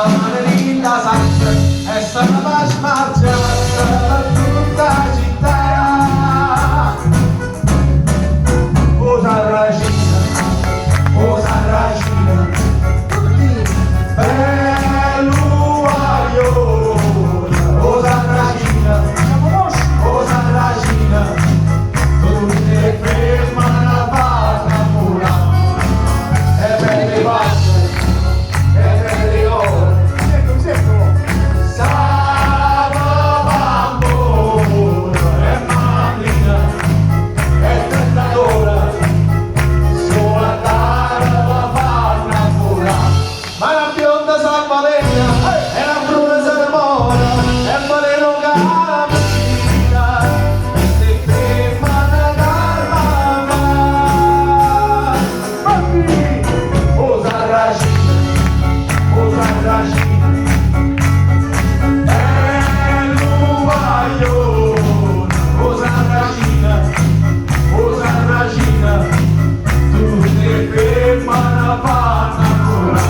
mano dint' 'a sacca e se ne va a smargiassa pe' tutta 'a città. O Sarracino, 'o Sarracino, bellu guaglione, 'o Sarracino, 'o Sarracino, tutt' 'e femmene fa 'nnammurà. E belle facce, e belle core, sape fa ammore, è malandrino, è tentatore, si 'o guardate ve fa 'nnammurà. Ma 'na bionda s'avvelena e 'na bruna se ne more, è veleno ca 'ammina, sti femmene ch'amma amà. O Sarracino, 'o Sarracino, bellu guaglione, 'o Sarracino, 'o Sarracino, tutt' 'e femmene fa 'nnammurà.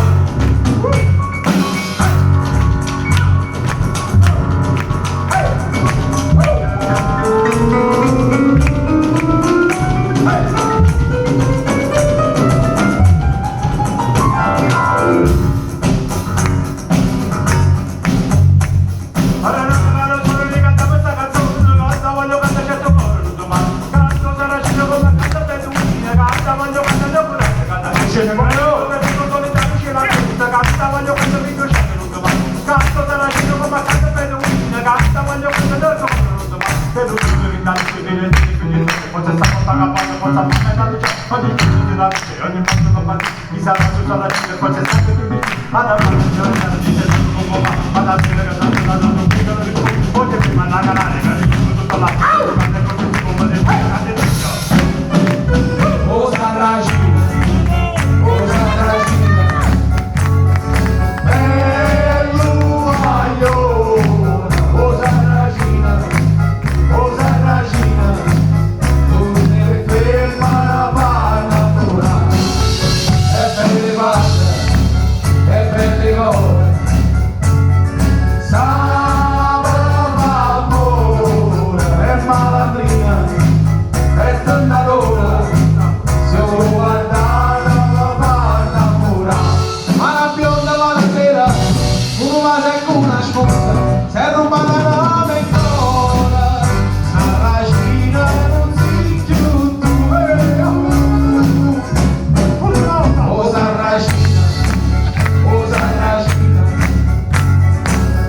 O Sarracino, 'o Sarracino, bellu guaglione, 'o Sarracino, 'o Sarracino, tutt' 'e femmene fa 'nnammurà. E belle facce, e belle core, sape fa ammore, è malandrino, è tentatore, si 'o guardate ve fa 'nnammurà. Ma 'na bionda va la sera, cu' nu vaso e cu' 'na scusa, s'è arrubbata l'anema e core, Sarracina nun si cchiù tu. O Sarracina, 'o Sarracina,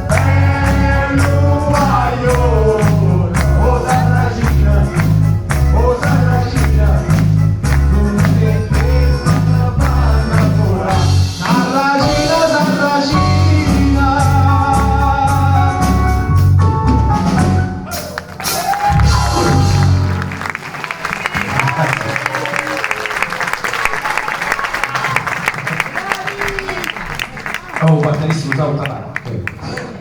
bellu guaglione, 'o Sarracina, 'o Sarracina, tutt' 'e femmene fa 'nnammurà. Sarracina, Sarracina. Oh, batterissimo, ciao, ciao.